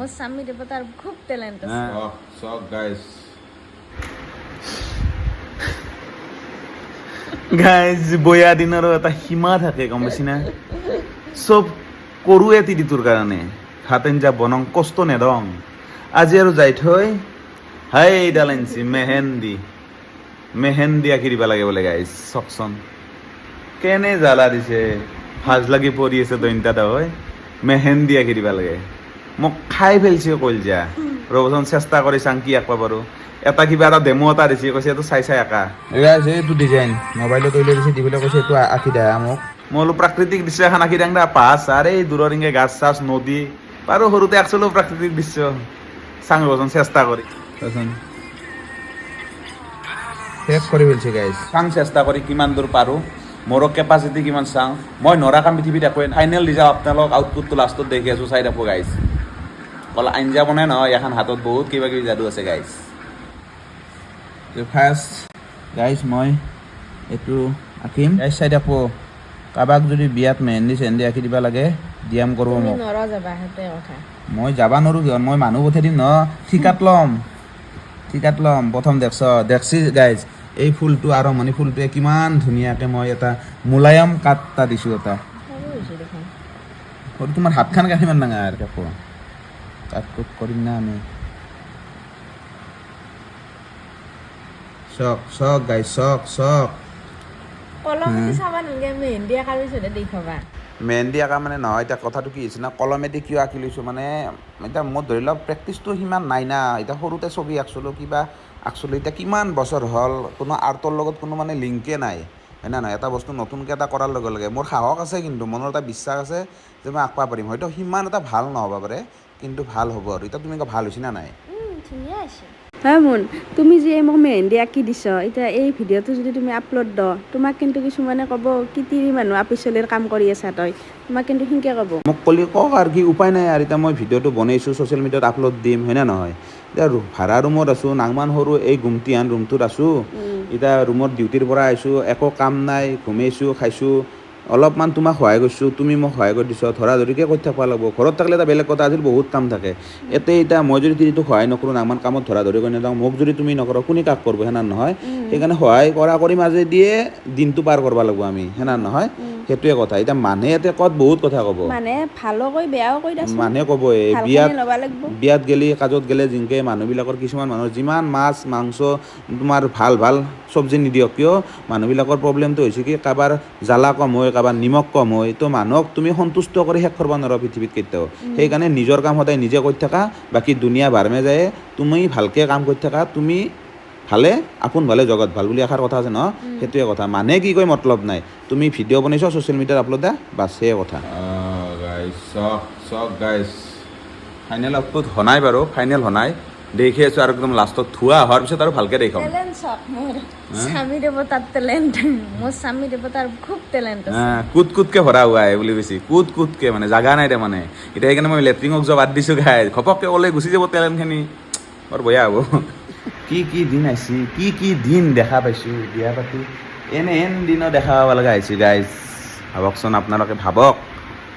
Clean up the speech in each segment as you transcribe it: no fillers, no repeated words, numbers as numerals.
মোৰ স্বামী দেৱতাৰ খুব টেলেণ্ট আছে। চাওক গাইজ। গাইজ, বয়া দিনৰো এটা সীমা থাকে, গম পাইছি না? চব কৰোৱে তিৰিটোৰ কাৰণে, ভাত আঞ্জা বনং, কষ্ট নেদং। আজি আৰু যাই থৈ হাই এইডাল আনিছি, মেহেন্দি। মেহেন্দি আঁকি দিব লাগে বোলে। গাইজ, চাওকচোন কেনে জ্বালা দিছে, ভাজ লাগি পৰি আছে দৈন্তা হয়। মেহেন্দি আঁকি দিব লাগে, মোক খাই ফেলছে কলজা। ৰ'বচোন, চেষ্টা কৰি চাং কি আঁকব পাৰোঁ। এটা কিবা এটা ডেমো এটা দিছে, কৈছে এইটো চাই চাই আঁকা। এইটো ডিজাইন মোবাইলত উলিয়াই দিছে, দি পেলাই কৈছে এইটো আঁকি দে মোক। মই বোলো প্ৰাকৃতিক দৃশ্য এখন আঁকি দিং দা, পাহাৰ চাহাৰ, এই দূৰৰ ইংগে গাছ চাছ, নদী। বাৰু সৰুতে আঁকছিলো প্ৰাকৃতিক দৃশ্য। চাং ৰ'বচোন চেষ্টা কৰি। চাচোন, শেষ কৰি পেলছে গাইজ। চাং চেষ্টা কৰি কিমান দূৰ পাৰোঁ, মোৰো কেপাচিটি কিমান চাওঁ। মই নৰা কাম পৃথিৱীত একোৱে। ফাইনেল ৰিজাল্ট আপোনালোক আউটপুটটো লাষ্টত দেখি আছোঁ, চাই থাকোঁ গাইজ। অকল আঞ্জা বনাই নহয়, এখন হাতত বহুত কিবা কিবি যাদু আছে গাইজ। ফাৰ্ষ্ট গাইজ, মই এইটো আঁকিম। গাইজ, চাই থাকোঁ, কাৰোবাক যদি বিয়াত মেহেন্দি চেহেন্দি আঁকি দিব লাগে, ডিএম কৰিব তুমি মোক। নৰ যাবা, সেইটোৱে কথা। মই যাব নোৱাৰোঁ কিয়? মই মানুহ পঠাই দিম ন, ঠিকাত ল'ম, ঠিকাত ল'ম। প্ৰথম দেখছ, দেখছি গাইজ, এই ফুলটো, আৰম্ভণি ফুলটোৱে কিমান ধুনীয়াকৈ মই এটা মোলায়ম কাট এটা দিছোঁ এটা। সৰু হৈছে দেখোন। সৰু, তোমাৰ হাতখন কিমান ডাঙৰ কাপোৰ কাট কুট কৰিম না আমি। চক চক গাইজ, চক চক। কলমেদি চাবা নালাগে, মেহেন্দি আঁকাৰ পিছতহে দেখুৱাবা। মেহেন্দি আঁকা মানে নহয়, এতিয়া কথাটো কি হৈছে না, কলমেদি কিয় আঁকি লৈছোঁ মানে, এতিয়া মোৰ ধৰি লওক প্ৰেক্টিচটো সিমান নাই না। এতিয়া সৰুতে ছবি আঁকছিলোঁ, কিবা আঁকছিলোঁ, এতিয়া কিমান বছৰ হ'ল, কোনো আৰ্টৰ লগত কোনো মানে লিংকে নাই, হয় না নহয়? এটা বস্তু নতুনকৈ এটা কৰাৰ লগে লগে মোৰ সাহস আছে, কিন্তু মনৰ এটা বিশ্বাস আছে যে মই আঁকব পাৰিম। হয়তো সিমান এটা ভাল নহ'ব পাৰে, কিন্তু ভাল হ'ব। আৰু এতিয়া তুমি ভাল হৈছে না নাই? ধুনীয়া হৈছে। হয় মুন, তুমি যে মোক মেহেন্দি আঁকি দিছ, এতিয়া এই ভিডিঅ'টো যদি তুমি আপলোড দ, তোমাক কিন্তু কিছুমানে ক'ব কি তিৰি মানুহ আপি চলিৰ কাম কৰি আছা তই। তোমাক কিন্তু সিনকে ক'ব। মোক ক'লি কওক আৰু, কি উপায় নাই আৰু। এতিয়া মই ভিডিঅ'টো বনাইছোঁ, ছ'চিয়েল মিডিয়াত আপলোড দিম, হয় নে নহয়? এতিয়া ভাড়া ৰুমত আছোঁ, নাংমান সৰু এই গুমটিহান ৰুমটোত আছোঁ। এতিয়া ৰুমত ডিউটিৰ পৰা আহিছোঁ, একো কাম নাই, ঘুমাইছোঁ, খাইছোঁ, অলপমান তোমাক সহায় কৰিছোঁ, তুমি মোক সহায় কৰি দিছ, ধৰা ধৰিকৈ কৰি থাকিব লাগিব। ঘৰত থাকিলে এটা বেলেগ কথা আছিল, বহুত কাম থাকে। ইয়াতে এতিয়া মই যদি তিৰিটোক সহায় নকৰোঁ, নাংমান কামত ধৰা ধৰি কৰি নাযাওঁ, মোক যদি তুমি নকৰা, কোনে কাক কৰিব, সেনা নহয়? সেইকাৰণে সহায় কৰা কৰি মাজেদিয়ে দিনটো পাৰ কৰিব লাগিব আমি, সেনা নহয়? সেইটোৱে কথা। এতিয়া মানুহে ইয়াতে ক'ত বহুত কথা ক'ব। মানে ভালো কৈ বেয়াও কৈ দেচোন। মানুহে ক'ব এই ভালখিনি বিয়াত ল'ব লাগিব। বিয়াত গেলি, কাজত গেলে জিংকে মানুহবিলাকৰ, কিছুমান মানুহৰ যিমান মাছ মাংস তোমাৰ ভাল ভাল চব্জি নিদিয়ক কিয়, মানুহবিলাকৰ প্ৰব্লেমটো হৈছে কি, কাৰোবাৰ জ্বালা কম হয়, কাৰোবাৰ নিমখ কম হয়। তো মানুহক তুমি সন্তুষ্ট কৰি শেষ কৰিব নোৱাৰা পৃথিৱীত কেতিয়াও। সেইকাৰণে নিজৰ কাম সদায় নিজে কৰি থাকা, বাকী দুনীয়া ভাৰমে যায়। তুমি ভালকৈ কাম কৰি থাকা, তুমি ভালে আপোন ভালে জগত ভাল বুলি এষাৰ কথা আছে ন? সেইটোৱে কথা। মানুহে কি কয় মতলব নাই। তুমি ভিডিঅ' বনাইছ, ছ'চিয়েল মিডিয়াত আপলোড দা, বাছ, সেয়ে কথা। চাওক চাওক গাইজ, ফাইনেল আউটপুট হোৱা নাই বাৰু, ফাইনেল হোৱা নাই, দেখি আছোঁ আৰু একদম লাষ্টত ধোৱা হোৱাৰ পিছত আৰু ভালকৈ দেখুৱাম। টেলেণ্ট চাওক, মোৰ স্বামী দেৱতাৰ টেলেণ্ট। মোৰ স্বামী দেৱতাৰ খুব টেলেণ্ট আছে। কুট কুটকে ভৰা হোৱা হে বুলি কৈছে, কুট কুটকে মানে জাগা নাই দে মানে। এতিয়া সেইকাৰণে মই লেট্ৰিনক যোৱা বাদ দিছোঁ গাইজ, ঘপককৈ ওলাই গুচি যাব টেলেণ্টখিনি, বৰ বেয়া হ'ব। কি কি দিন আহিছে, কি কি দিন দেখা পাইছোঁ, বিয়া পাতি এনে এন দিনো দেখা পাব লগা হৈছে গাইজ। ভাবকচোন আপোনালোকে, ভাবক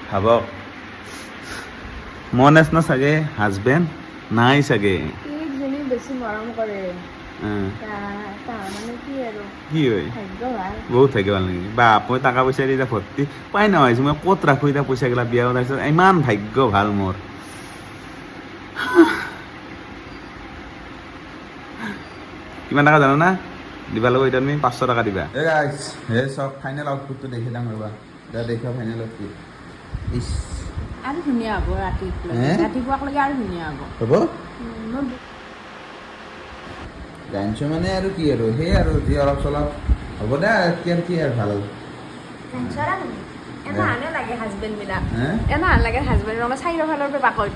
ভাবক, মন আছে ন চাগে হাজবেণ্ড নাই চাগে। যোনে বেছি মৰম কৰে, তাৰ মানে কি আৰু কি হয়? ভাগ্য ভাল। বহুত ভাগ্য ভাল নেকি? বাপ, মই টকা পইচা দি এতিয়া ভৰ্তি পাই নহয়, মই ক'ত ৰাখোঁ এতিয়া পইচাগিলা? বিয়া হোৱাৰ পিছত ইমান ভাগ্য ভাল মোৰ। কিমান টকা জানা না দিবা লাগিব এতিয়া? তুমি 500 টকা দিবা। এই গাইজ, এই চব ফাইনেল আউটপুটটো দেখি যাম ৰ'বা। এতিয়া দেখুৱা ফাইনেল আউটপুট, ইছ। আৰু ধুনীয়া হ'ব ৰাতিপুৱা। হে? ৰাতিপুৱাক আৰু ধুনীয়া হ'ব। হ'ব। জানিছোঁ মানে আৰু কি আৰু, সেই আৰু যি অলপ চলপ হ'ব দে, কি আৰু, কি আৰু ভাল হ'ব। এনাহানে লাগে হাজবেণ্ড বিলাক। হে? এনাহান লাগে হাজবেণ্ড, আমাৰ চাৰিওফালৰ পৰা পাকৈত।